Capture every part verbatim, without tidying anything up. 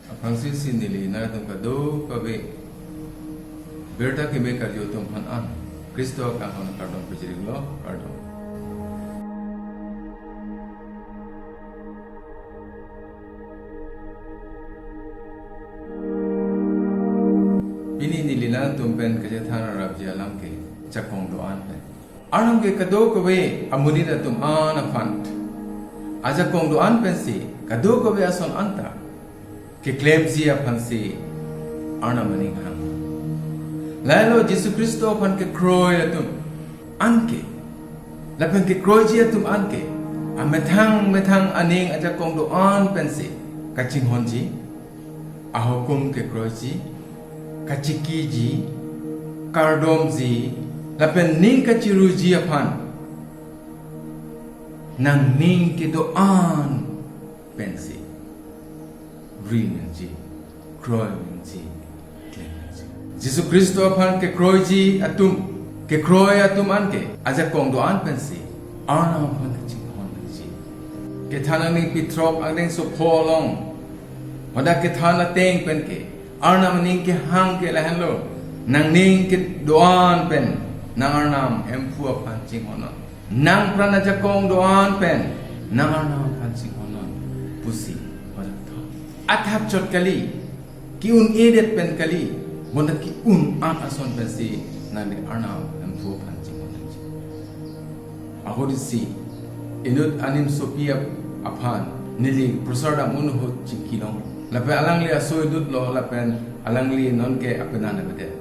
Aphrangsi si neli nangtum kadokave birta keme karju atum aphan an Khristo akanghon akardom pajirlo, kardom. Pini neli nangtum pen kachethan arapji alam ke ajakong do-an pen. Arnam ke kadokave amonit atum an aphan ajakong do-an pensi kadokave ason anta keklemji aphansi Arnam aning hang. Lahelo Jisu Khristo aphan kekroi atum anke, lapen kekroiji atum anke, amethang methang aning ajakong do-an pensi kachinghonji, ahukum kekroiji, kachikiji, kardomji, lapen ning kachiruji aphan nangning kedo-an pensi ri nangji, kroi nangji, klem nangji. Jisu Khristo aphan kekroiji atum, kekroi atum anke ajakong do-an pensi Arnam aphan kachinghon nangji. Kethan angdeng pithrok angdengso pho along, hadak kethan ateng penke Arnam aning kehang ke lahenlo, nangning kedo-an pen nang Arnam Hemphu aphan chinghonnon, nang pran ajakong do-an pen nang Arnam aphan chinghonnon pusi hadak tho. Athap chot kali, ki-un-edet pen kali, bonta ki-un an ason pensi nangli Arnam Hemphu aphan chinghon nangji. Ahorsi inut animsopi ap-, aphan neli Professor Dam un ahut chingki long, lapen alangli aso inut lo, lapen alangli nonke apenan avedet.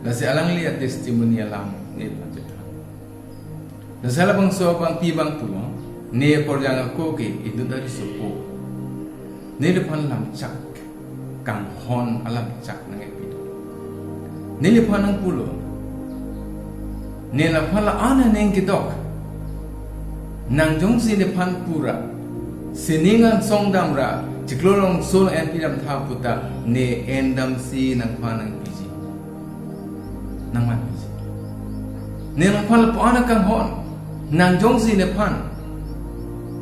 Lasi alangli a-testimony alam neli pachethan. Lasi labangso abangpi abang pulo, ne akorjang ako ke inut ariso po. Neliphan lamchak, kanghon alamchak nangkepi. Neliphan nangpulo, ne laphan la-an aning kedok, nang jongsi nephan pura sining angsong damra chiklo alongso nang-enpi damtha puta, ne endamsi nangphan nangpiji, nangmanpiji. Ne nangphan lapu-an akanghon, nang jongsi nephan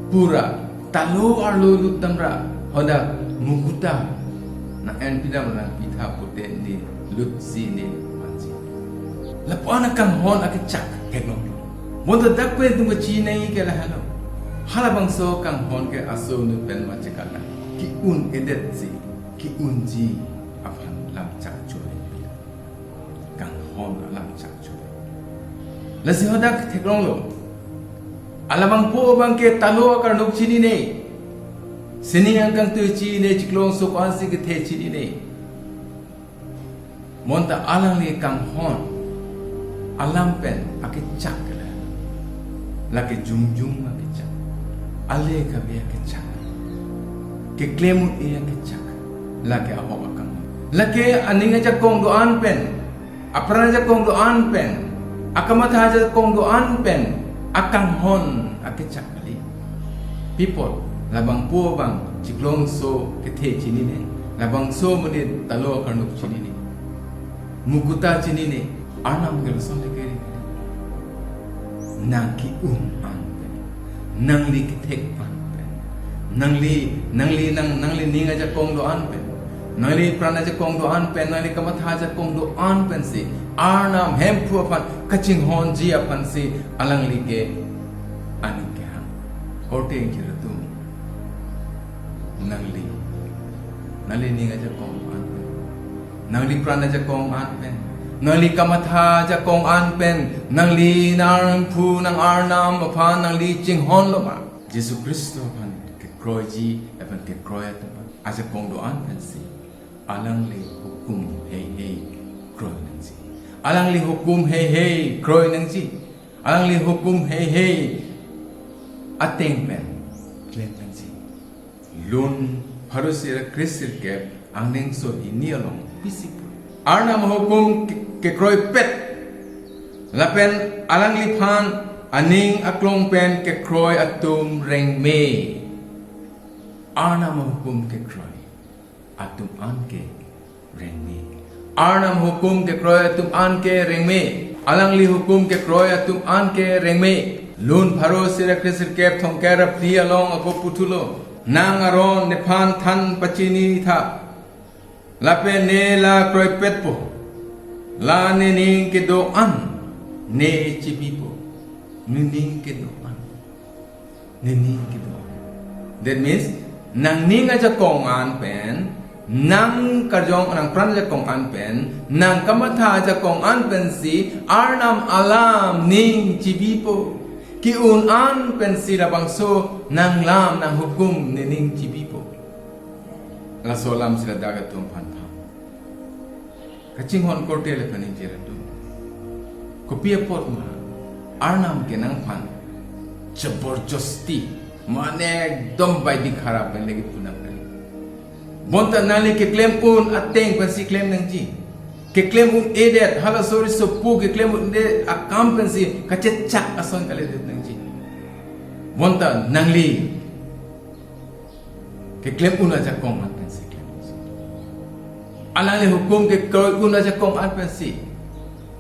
pura talo arlo lut damra hadak mukuta nang-enpi damra nangpitha pute ne lutsi ne manji. Lapu-an akanghon akechak theklonglo. Bonta dak pen itum kachinei ke lahelo. Halabangso kanghon ke aso inut pen ma chekatang, ki-un-edetsi, ki-unji aphan lamchak choi. Kanghon alamchak choi. Lasi hadak theklonglo. Alabangpo abangke talo akarnuk chinine, sining angkangtui chinine, chiklo alongso ko-ansi kethe chinine. Bonta alangli kanghon alam pen akechak ke la, lake jongjong akechak, ale kave akechak, keklem un-e akechak, lake ahok akanghon. Lake aning ajakong do-an pen, apran ajakong do-an pen, akamatha ajakong do-an pen akanghon akechak kali. Pi apot, labangpo abang chiklo alongso kethe chinine, labangso amonit talo akarnuk chinine, mukuta chinine, Arnam ke lason le keri. Nang ki-un an pen, nangli kethek an pen, nangli, nangli nang, nangli ning ajakong do-an pen, nangli pran ajakong do-an pen, nangli kamatha ajakong do-an pensi Arnam Hemphu aphan kachinghonji aphansi alangli ke aning kehang. Korte ingjir atum, nangli, nangli ning ajakong an pen, nangli pran ajakong an pen, nangli kamatha ajakong an pen, nangli nang Hemphu nang Arnam aphan nangli chinghonlo ma? Jisu Khristo aphan kekroiji, aphan kekroi atum aphan ajakong do-an pensi alangli hukum heihei kroi nangji. Alangli hukum heihei kroi nangji. Alangli hukum heihei ateng pen klem nangji. Lun pharo sira kre sirkep angdengso hini along pisi pu, Arnam ahukum ke-, kekroipet, lapen alangliphan aning aklong pen kekroi atum rengme. Arnam ahukum kekroi atum anke rengme. Arnam ahukum kekroi atum anke rengme. Alangli hukum kekroi atum anke rengme. Lun pharo sira kre sirkep thomkep ra phli along ako puthulo, nang aron nephan than pachinitha, Lapen ne la kroipetpo. La nening kedo-an ne chibipo. Nening kedo-an. Nening kedo-an. That means, nangning ajakong an pen, nang karjong, nangpran ajakong an pen, nang kamatha ajakong an pensi, Arnam alam ning chibipo. Ke-un an pensi labangso nanglam nanghukum nening chibipo. Laso alam si ladak atum aphan tham. Kachinghon korte le paning jera tu. Kopi apot ma Arnam ke nangphan jabarjasti, mane ekdom baidi kharap pen lagi punam kali. Bonta nangli keklem un ateng pensi klem nangji. Keklem un-edet, halaso riso pu keklem un-edet akam pensi kachechak ason kalidet nangji. Bonta nangli keklem un ajakong an pensi klem nangji. Alangli hukum kekroi un ajakong an pensi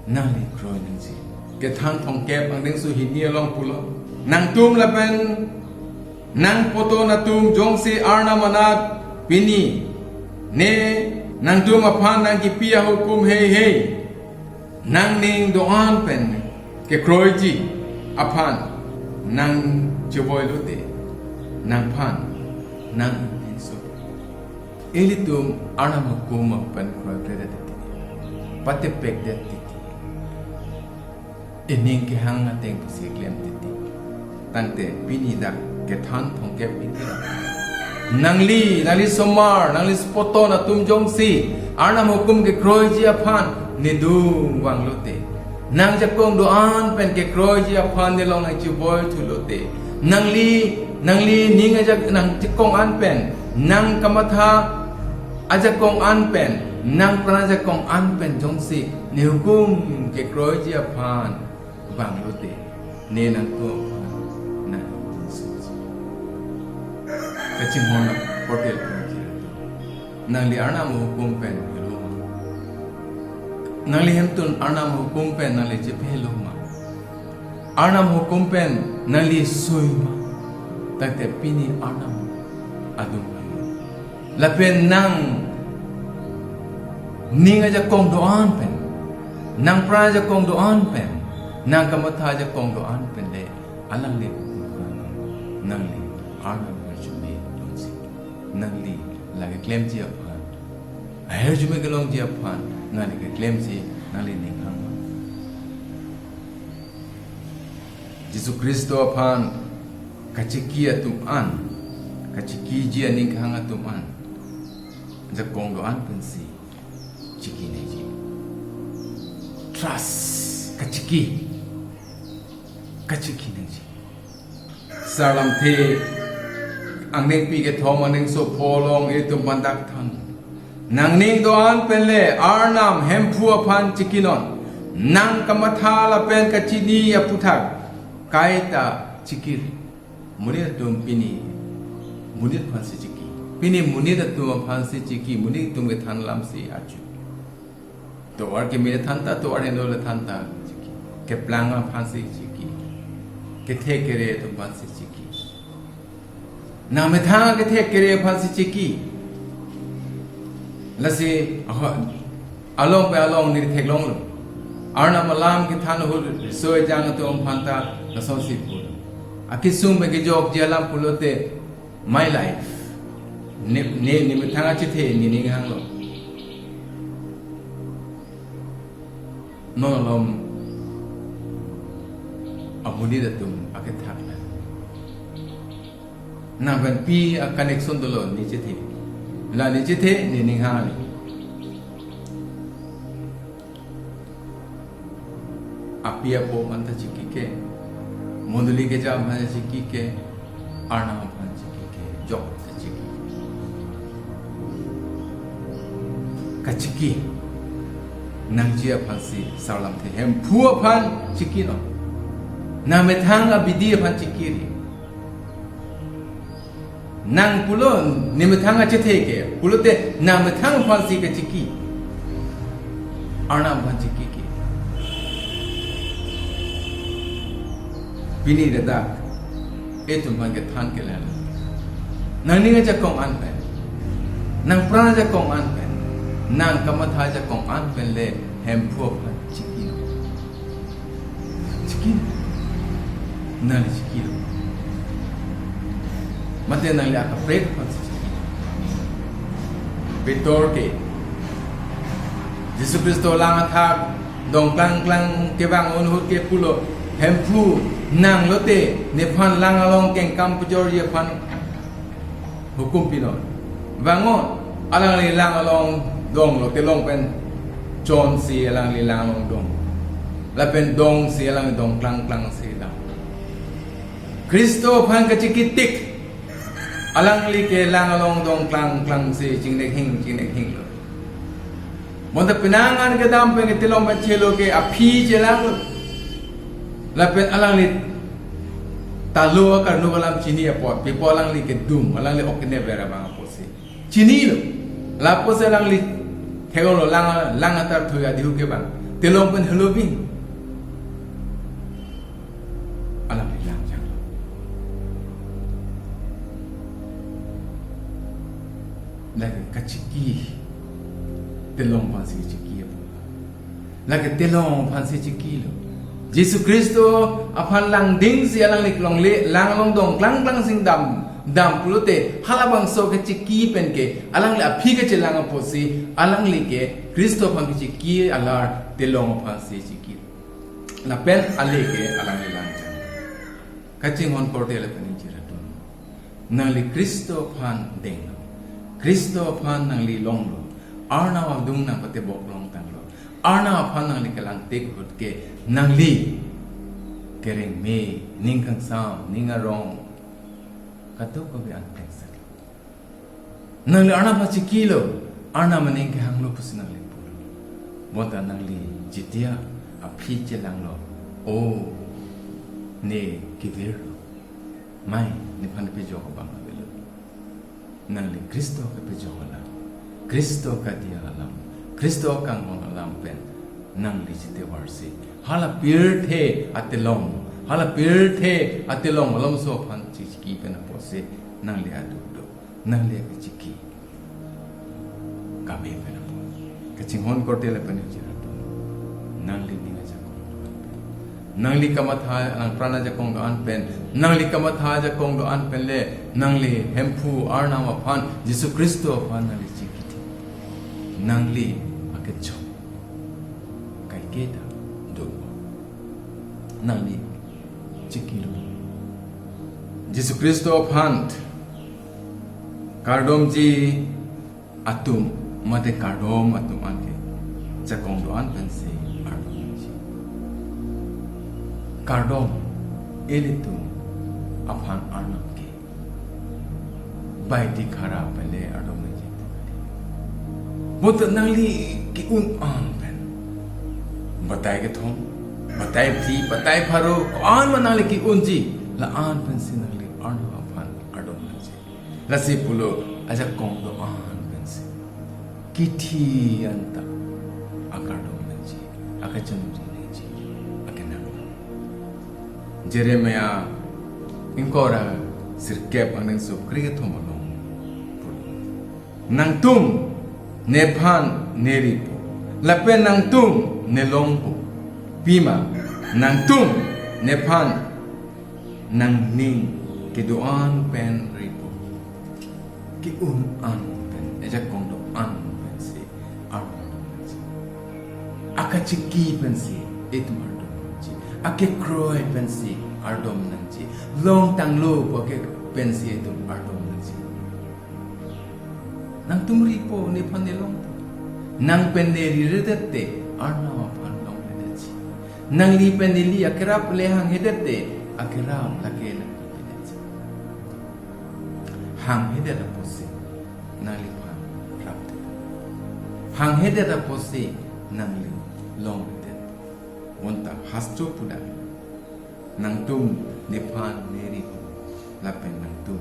nangli kroi nangji. Kethan thomkep angdengso hini along pulo. Nangtum lapen nangpoton atum jongsi Arnam anat pini ne nangtum aphan nangkipi ahukum heihei, nangning do-an pen kekroiji aphan nangchevoi lote, nangphan nang-ingso. Ilitum Arnam ahukum pen kroikredet titi, patepekdet titi, ining kehang ateng pusi klem titi. Tangte pini dak kethan thomkep pini. Nangli, nangli somar, nangli sopoton atum jongsi Arnam ahukum kekroiji aphan nedung vang lote, nangjakong do-an pen kekroiji aphan nelong nangchevoi thu lote, nangli, nangli ning ajak, nangjakong an pen, nang kamatha ajakong an pen, nangpran ajakong an pen jongsi nehukum kekroiji aphan vang lote, ne nangtum aphan nang-ingso. Kachinghon korte le paning jera tu. Nangli Arnam ahukum pen helo ma? Nangli hemtun Arnam ahukum pen nangli chepehelo ma? Arnam ahukum pen nangli sui ma? Tangte pini Arnam adung lang. Lapen nang ning ajakong do-an pen, nangpran ajakong do-an pen, nang kamatha ajakong do-an pen le, alangli hukum kroikre, nangli Arnam ahirjume longsi, nangli lake klemji aphan, ahirjume kelongji aphan nangli keklemji, nangli ning hang ma? Jisu Khristo aphan kachiki atum an, kachikiji aning kehang atum an, jakong do-an pensi chiki nangji. Trust, kachiki, kachiki nangji. Sarlamthe angdengpi kethom angdengso pho along itum aphan dak than. Nangning do-an pen le Arnam Hemphu aphan chikinon. Nang kamatha lapen kachini aputhak kaita chikir. Monit atum pini monit aphansi chiki. Pini monit atum aphansi chiki, monit atum kethan alamsi achu. Tovar keme le thanta, tovar heno le thanta chiki. Keplang aphansi chiki. Kethe kere atum aphansi chiki. Nangmethang kethe kere aphansi chiki. Lasi, aha, along pen along neli theklonglo. Arnam alam kethan ahut riso ejang atum aphan ta lasonsi pulo. Akesung pen kejokji alam pulote, my life. Ne, ne, nemethang achethe nening hanglo. Non alom amonit atum akethak na. Nangpen pi a-connection dolo ne chethe. La ne chethe nening hang ani. Api apo aphan ta chiki ke, mondoli kejam aphan ta chiki ke, Arnam aphan chiki ke, jok ta chiki ke. Kachiki nangji aphansi Sarlamthe Hemphu aphan chikinon. Nangmethang abidi aphan chikiri. Nang pulo nemethang achethe ke, pulote nangmethang aphansi kachiki. Arnam aphan chiki ke. Pini ladak itum aphan kethan ke lalo. Nangning ajakong an pen, nangpran ajakong an pen, Nang kamatha ajakong an pen le Hemphu aphan chikilo. Chikilo. Nangli chikilo. Mate nangli akaprek aphan si chikilo. Peter ke Jisu Khristo lang athak dong klangklang kevang un ahut ke pulo, Hemphu, nang lote nephan lang along kengkam pejorji aphan hukum pinon. Vangon, alangli lang along donglo, telong pen chonsi alangli lang along dong. Lapen dongsi alangli dong klangklang si lang. Khristo aphan kachiki tik, alangli ke lang along dong klangklang si chingnek hing, chingnek hinglo. Bonta penang an kedam pen ke telong pen chelo ke aphi chelanglo. Lapen alangli talo akarno alam chini apot, pipo alangli kedum, alangli ok never abang apotsi chinilo. Lapusi alangli theklonglo lang, lang atar thuya dihu kevang. Telong pen heloving. Alangli lang jang. Lake kachiki. Telong aphansi chiki apot. Lake telong aphansi chikilo. Jisu Khristo aphan langdingsi alangli longle, lang along dong klangklang si dam, dam pulote halabangso kachiki pen ke alangli aphi kachelang apotsi alangli ke Khristo aphan kachiki alar telong aphansi chiki. Lapen ale ke alangli lang jang. Kachinghon korte lapen ingjir atum. Nangli Khristo aphan denglo. Khristo aphan nangli longlo. Arnam adung nangpatebok longtanglo. Arnam aphan nangli kelang tik ahut ke nangli kerengme, ning kangsam, ning arong kadokave an plengsetlo. Nangli Arnam aphan chikilo, Arnam aning kehanglo pusi nangli pulo. Bonta nangli jitia aphi chelanglo, o, ne kevirlo. Mai, nephan pejok abang avelo. Nangli Khristo kepejok alam, Khristo kadiya alam, Khristo kanghon alam pen nangli chitevarsi, hala pirthe atelong, hala pirthe atelong malomso aphan chiki pen apotsi nangli aduk do, nangli kachiki kave pen apot. Kachinghon korte lapen ingjir atum. Nangli ning ajakong do-an pen, nangli kamatha nangpran ajakong do-an pen, nangli kamatha ajakong do-an pen le nangli Hemphu Arnam aphan, Jisu Khristo aphan nangli chiki tik. Nangli akechok kaiketa do. Nangli chikilo. Jisu Khristo aphan kardomji atum mate kardom atum anke jakong do-an pensi ardom nangji. Kardom ilitum aphan Arnam ke Baidi Khara pen le ardom nangji. Bonta nangli ke-un an pen, batai kethom, batai phli, batai pharo, ko-an ma nangli ke-unji, la-an pensi nangli Arnam aphan ardom nangji. Lasi pulo ajakong do-an pensi kithi anta akardom nangji, akachanuri nangji, akenang. Jeremiah ingkoi ra sirkep angdengso kre-kethom along pulo, nangtum nephan neripo, lapen nangtum nelongpo. Pima nangtum nephan nangning kedo-an pen ripo. Ke-un an pen, ajakong do-an pensi ardom nangji. Akachiki pensi itum ardom nangji. Akekroi pensi ardom nangji. Longtanglo pu ke pensi itum ardom nangji. Nangtum ripo, nephan nelongpo. Nang pen neriredet te Arnam aphan longredetji. Nangli pen neli akerap le hanghedet te, akerap lake nangpedetji. Hanghedet apotsi nangliphan rapdet. Hanghedet apotsi nangli longredet. Bonta hastro pudak, nangtum nephan neripo, lapen nangtum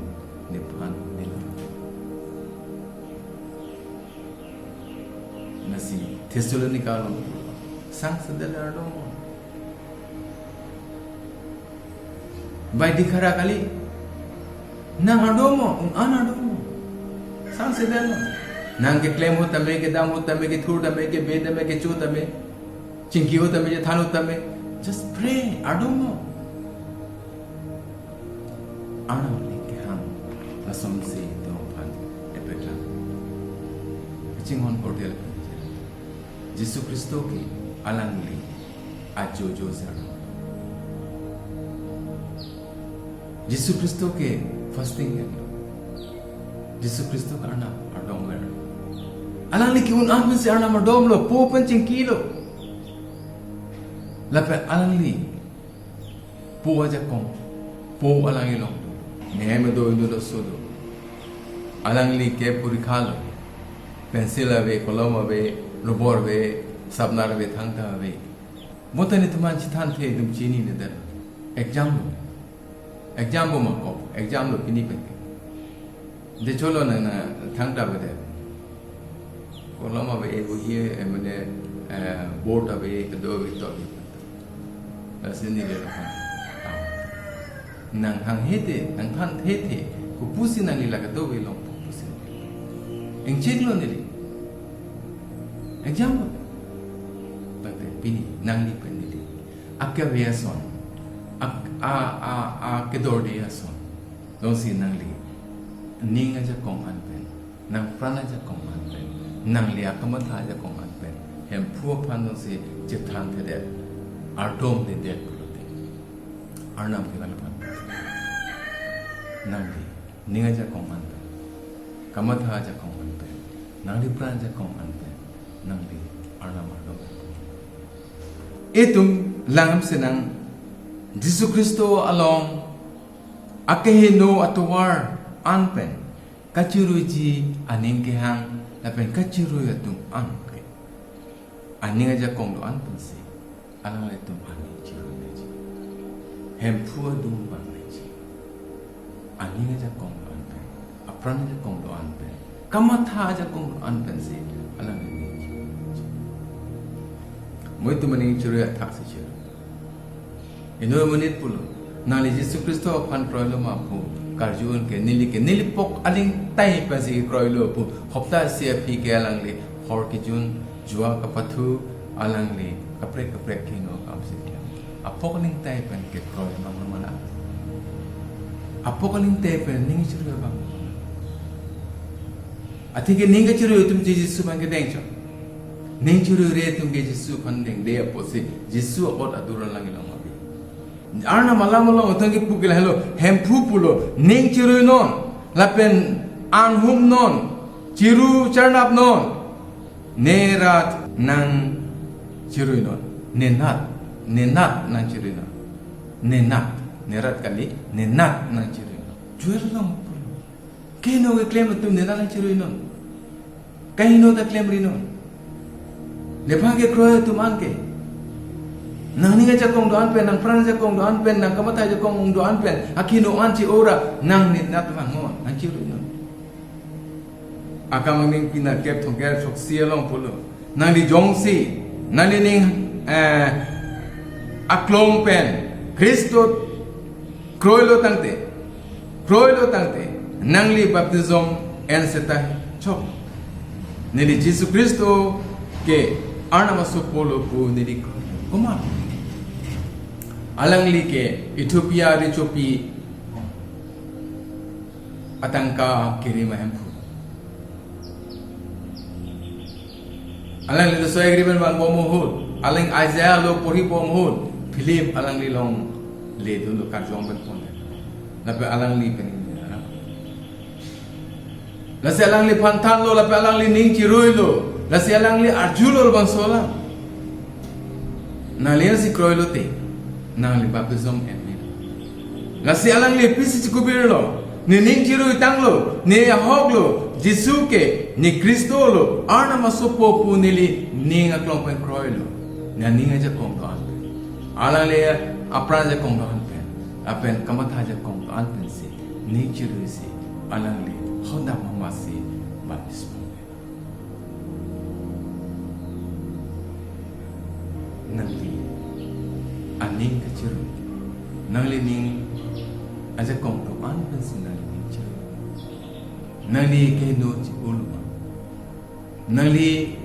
nephan nelongpo. Lasi Thessalonika along sangsedet ardom. Baidi Khara kali. Nang ardomlo, un an ardomlo. Sangsedetlo. Nang keklem ahut tame, kedam ahut tame, kethur tame, kebe tame, kecho tame, chingki ahut tame, chethan ahut tame, just pray, ardom non. Arnam neli kehang, lasonsi itum aphan epeklang. Kachinghon korte lapen Jisu Khristo ke alangli ajojo si Arnam. Jisu Khristo ke fasting helo. Jisu Khristo ke Arnam ardom helo. Alangli ke-un an pensi Arnam ardomlo, po pen chingkilo. Lapen alangli po ajakong, po alangli along do. Nehem do, inut do, laso do. Alangli ke porikhalo. Pencil ave, kolom ave, rubber ave, sharpener ave, thangta ave. Bonta netum aphan chethanthe, itum chininedet. Exam lo. Exam bom ako, exam lo pini pen ke. De cholo nang na thangta avedet. Kolom ave, bohi, eh, mane, eh, board ave, kedo ave, to ave. Lasi neli lapu. Nang hanghethe, nang thanthethe, kopusi nangli la kedo ave long kopusi. Ingchiklo neli. Exam lo. Tangte pini nangli pen neli. Akave ason. Ak-, a, a, a, kedorde ason. Longsi nangli ning ajakong an pen, nang pran ajakong an pen, nangli akamatha ajakong an pen Hemphu aphan longsi chethanthedet, ardomdedet pulote, Arnam ke nangphan. Nangli ning ajakong an pen, kamatha ajakong an pen, nangli pran ajakong an pen, nangli Arnam ardom. Itum langdamsi nang Jisu Khristo along akeheno atovar an pen kachiruiji aning kehang lapen kachirui atum an ke aning ajakong do-an pensi alanglitum aning chiruileji. Hemphu adung vangleji. Aning ajakong do-an pen, apran ajakong do-an pen, kamatha ajakong do-an pensi alangli aning chiruileji. Mo itum aning chirui athaksi chirui. Inut amonit pulo, nangli Jisu Khristo aphan kroilo ma pu karju un ke, neli ke neli pok aling tai pensi kroilo pu hopta isi aphi ke alangli hor kejun, jua kapathu, alangli kaprek kaprek keheno akamsi klem. Apok aling tai pen kekroi abang lo ma na? Apok aling tai pen ning chirui abang lo ma na? Athe ke ning kachirui atum ke Jisu aphan kedeng chot. Ning chiruire atum ke Jisu aphan dengde apotsi Jisu apot adur alang ilong abi. Arnam alam along atum kepu ke lahelo, Hemphu pulo, ning chiruinon, lapen an humnon, chiru charnapnon, ne rat nangchiruinon, ne nat, ne nat nangchiruinon, ne nat, ne rat kali, ne nat nangchiruinon. Joel along pulo. Keheno keklem atum ne nat nangchiruinon. Kaheno ta klemrinon. Nephan kekroi atum an ke, nang ning ajakong do-an pen, nang pran ajakong do-an pen, nang kamatha ajakong do-an pen, akeheno an chi-ora, nang ne nat vangnoi, nangchiruinon. Akam angning pina kep thongker throksi along pulo, nangli jongsi nangli ning, eh, aklong pen Khristo kroilo tangte, kroilo tangte, nangli baptism en seta chok. Neli Jisu Khristo ke Arnam asopo lo pu neli kroilo. Komat? Alangli ke Ethiopia richopi atangka kerim ahemphu. Alangli laso agreement vangbom ahut, alang Isaiah lo porhibom ahut, Philip alangli along ledunlo, karjong pen pon. Lapen alangli pen, lasi alangliphan thanlo, lapen alangli ning chiruilo, lasi alangli arjulo labangso alam. Nangli si kroilote, nangli baptism en me. Lasi alangli pisi chikubirlo, ne ning chirui tanglo, ne ahoklo, Jisu ke, ne Khristo lo, Arnam asopo pu neli ning aklong pen kroilo, ne ning ajakong do-an pen, alangli apran ajakong do-an pen, lapen kamatha ajakong do-an pensi ning chiruisi, alangli hodam amatsi baptism. Nangli aning kachirui, nangli ning ajakong do-an pensi nangli ning chirui. Nangli keheno chipulo ma? Nangli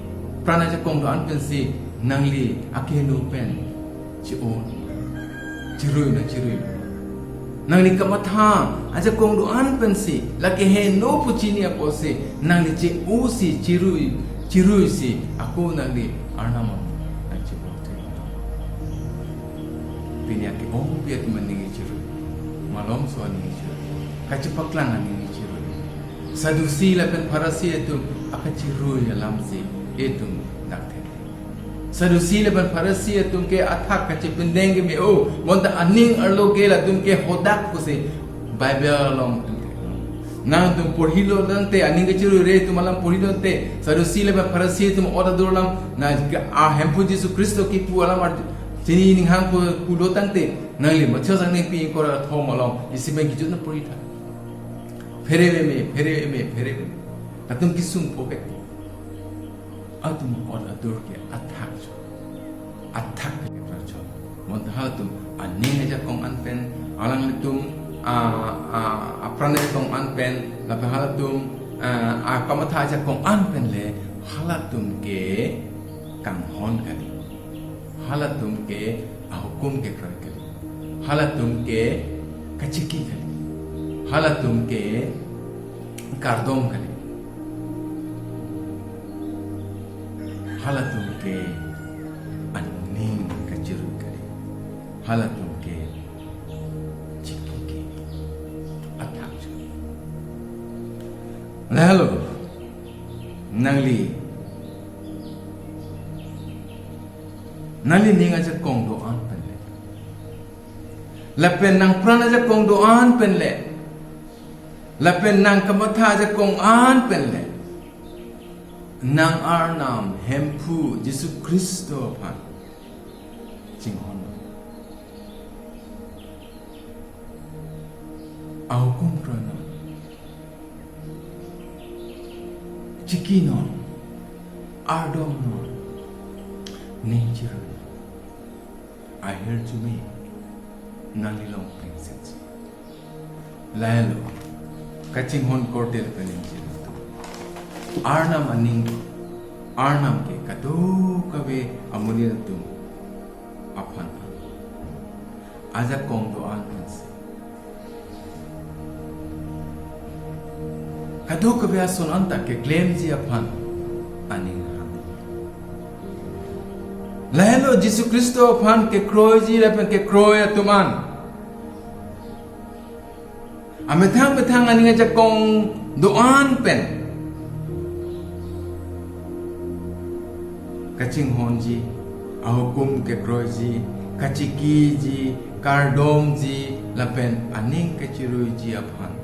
pran ajakong do-an pensi nangli akeheno pen che-o, cherui na cherui. Nangli kamatha ajakong do-an pensi, la keheno pu chini apotsi nangli che-o si cherui, cherui si ako nangli Arnam along nangchebor thek. Pini ake-ongpi atum aning cherui, malomso aning cherui, kachepaklang aning cherui. Sadusi lapen Pharisi atum akacherui alamsi itum dak thekthe. Sadusi lapen Pharisi atum ke athak kachepindeng ke me-o, bonta aning arlo ke latum ke hodak pusi Bible along itum thekthe. Nangtum porhilo tangte, aning kacherui-re atum alam porhilo tangte, Sadusi lapen Pharisi atum ot adur alam, na ahemphu Jisu Khristo kipu alam ar chini ninghang pu, pulo tangte, nangli Mathai sang ningpi ingkoi ra thom along, isi pen kejut na porhi tha. Phere meme, phere meme, phere meme. Latum kesung po pek. Atum ot adur ke athak cho. Athak ke pra cho. Bonta halatum aning ajakong an pen, alanglitum a, a, apran ajakong an pen, lapen halatum a, akamatha ajakong an pen le, halatum ke kanghon kali. Halatum ke ahukum kekroi kali. Halatum ke kachiki kali. Halatum ke kardom kali. Halatum ke aning kacherui kali. Halatum ke chiki ke athak cho. Lahelo, nangli, nangli ning ajakong do-an pen le, lapen nangpran ajakong do-an pen le, lapen nangkamatha ajakong an pen le, nang Arnam Hemphu Jisu Khristo aphan chinghon. Ahukum kroinon. Chikinon. Ardomnon. Ning cherui. Ahirjume nangli long pengset. Lahelo, kachinghon korte lapen ning cherui atum. Arnam aning, Arnam ke kadokave amonit atum aphan ajakong do-an pensi, kadokave ason anta keklemji aphan aning hang. Lahelo Jisu Khristo aphan kekroiji lapen kekroi atum an amethang methang aning ajakong do-an pen kachinghonji, ahukum kekroiji, kachikiji, kardomji, lapen aning kacheruiji aphan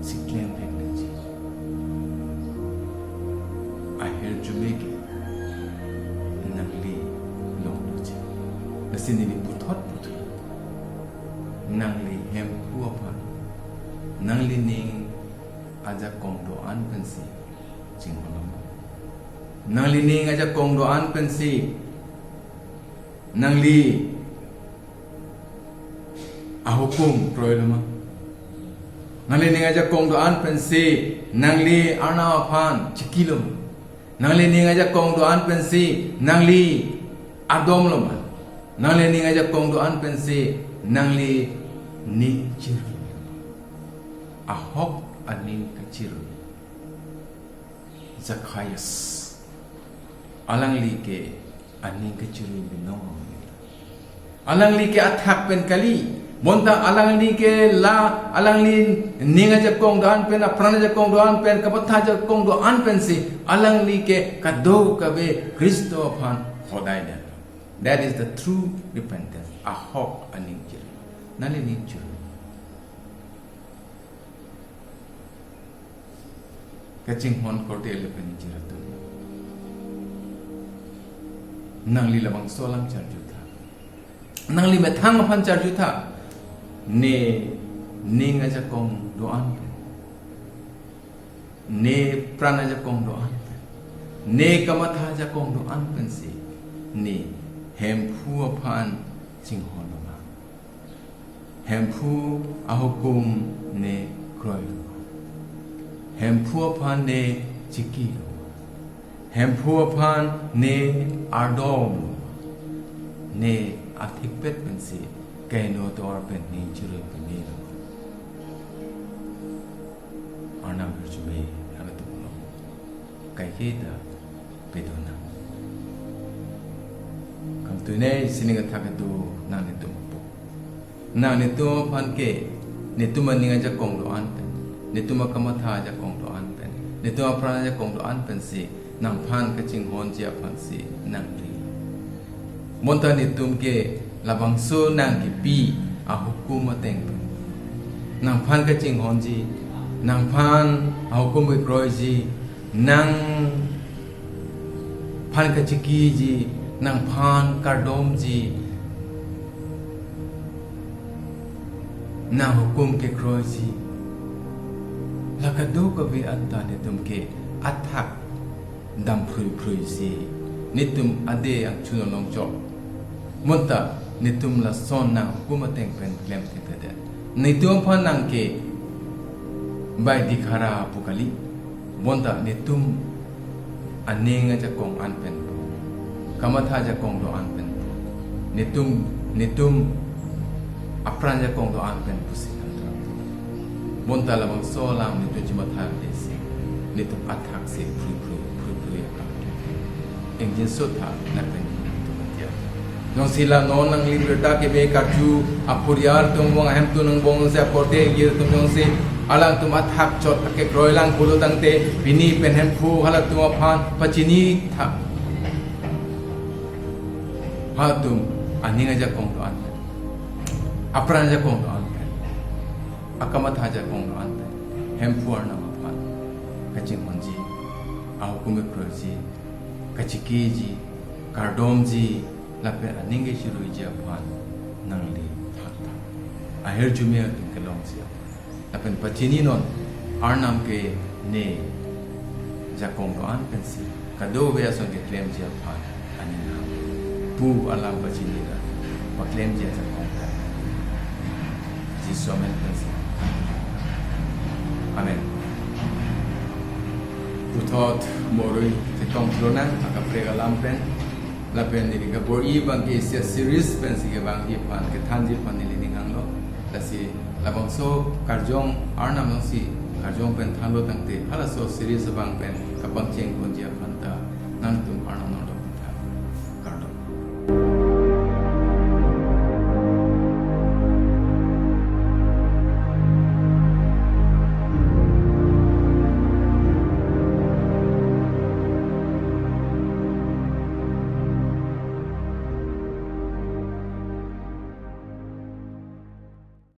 si klem peknangji. Ahirjume ke nangli long doji. Lasi neli puthot puthot, nangli Hemphu aphan nangli ning ajakong do-an pensi chinghonlo ma? Nangli ning ajakong do-an pensi nangli ahukum kroilo ma? Nangli ning ajakong do-an pensi nangli Arnam aphan chikilo ma? Nangli ning ajakong do-an pensi nangli ardomlo ma? Nangli ning ajakong do-an pensi nangli ning cherui? Ahok aning kacherui Zacchaeus, alangli ke aning kacherui binong. Alangli ke athak pen kali. Bonta alangli ke la, alangli ning ajakong do-an pen, apran ajakong do-an pen, kamatha ajakong do-an pensi alangli ke kadokave Khristo aphan hodai det. That is the true repentance. Ahok aning cherui. Nangli ning cherui? Kachinghon korte lapen ingjir atum, nangli labangso alam charjutha. Nangli methang aphan charjutha. Ne ning ajakong do-an pen, ne pran ajakong do-an pen, ne kamatha ajakong do-an pensi ne Hemphu aphan chinghonlo ma? Hemphu ahukum ne kroilo ma? Hemphu aphan ne chikilo ma? Hemphu aphan ne ardom, ne athikpet pensi keheno ator pen ne chirui pemelo. Arnam hirjume halatum along kaiketa pedona. Kamtune sining athak kedo nang netum aphan. Nang netum aphan ke, netum aning ajakong do-an pen, netum akamatha ajakong do-an pen, netum apran ajakong do-an pensi nangphan kachinghonji aphansi nangri. Bonta netum ke labangso nang kipi ahukum ateng pen nangphan kachinghonji, nangphan ahukum kekroiji, nangphan kachikiji, nangphan kardomji, nang hukum kekroiji, la kadokave anta netum ke athak dam phrui phruisi netum ade angchun along chok. Bonta netum lason nang hukum ateng pen klemkledet. Netum aphan nang ke bai dikhara pu kali. Bonta netum aning ajakong an pen pu, kamatha ajakong do-an pen pu, netum, netum apran ajakong do-an pen pusi nang thrang. Bonta labangso alam netum chimatha desi, netum athak si phrui phrui, phrui phrui akam. Ingjinso tha lapen netum atia. Jongsi la non nangli birta kebe karju aporial atum angbong, ahem atum angbong, jongsi aporte ingjir atum, jongsi alangtum athak chot akekroi lang pulo tangte, pini pen Hemphu halatum aphan pachini tha. Halatum aning ajakong do-an pen, apran ajakong do-an pen, akamatha ajakong do-an pen Hemphu Arnam aphan kachinghonji, ahukum kekroiji, kachikiji, kardomji, lapen aning kechiruiji aphan nangli thakthak ahirjume atum kelongji aphan. Lapen pachini non, Arnam ke ne jakong do-an pensi kadokave ason keklemji aphan aning ham pu alam pachini ra, paklemji ajakong pen Jisu amen pensi. Amen. Puthot morui chetong thrunang akaprek alam pen, lapen neli kabor-i abang ke isi a-series pensi kevangji aphan, kethanji aphan neli ning hanglo. Lasi labangso karjong, Arnam alongsi karjong pen thanlo tangte, halaso series abang pen kapangcheng ponji aphan